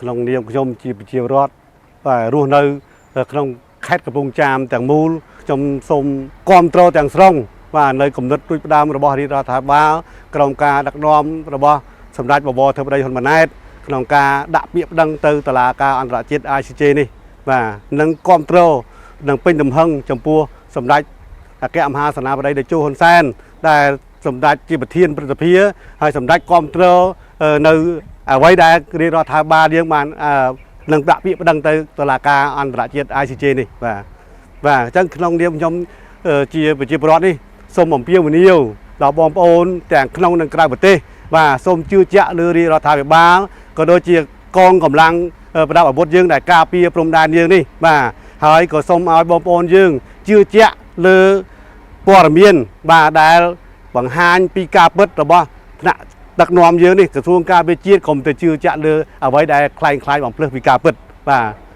ក្នុងនាមខ្ញុំជាប្រជាពលរដ្ឋបាទរស់នៅក្នុងខេត្តកំពង់ចាមទាំងមូលខ្ញុំសូមគាំទ្រទាំងស្រុងបាទនៅគំនិតផ្ដួចផ្ដើមរបស់រាជរដ្ឋាភិបាលក្រោមការដឹកនាំរបស់សម្ដេចបវរធិបតីហ៊ុនម៉ាណែតក្នុងការដាក់ពាក្យប្តឹងទៅតុលាការអន្តរជាតិ ICJ នេះបាទនិងគាំទ្រនិងពេញទំហឹងចំពោះសម្ដេចអគ្គមហាសេនាបតីតេជោហ៊ុនសែនដែលសម្ដេចជាប្រធានព្រឹទ្ធសភាហើយសម្ដេចគាំទ្រនៅអ្វីដែលរាជរដ្ឋាភិបាលយើងបាននឹងដាក់ពាក្យប្តឹងទៅតុលាការអន្តរជាតិ ICJ នេះបាទបាទអញ្ចឹងក្នុងនាមខ្ញុំជាប្រជាពលរដ្ឋនេះសូមអំពាវនាវដល់បងប្អូនទាំងក្នុងនិងក្រៅប្រទេសបាទសូមជឿជាក់លើរាជរដ្ឋាភិបាលក៏ដូចជាកងកម្លាំងប្រដាប់អាវុធយើងដែលការពារព្រំដែនយើងនេះបាទហើយក៏សូមឲ្យបងប្អូនយើងជឿជាក់លើព័ត៌មានបាទដែលបង្ហាញពីការពិតរបស់ថ្នាក់ដឹកនាំយើងនេះក្រសួងការពារជាតិកុំទៅជឿជាក់លើអ្វីដែលក្លែងក្លាយបំភ្លឺពីការពិតបាទ។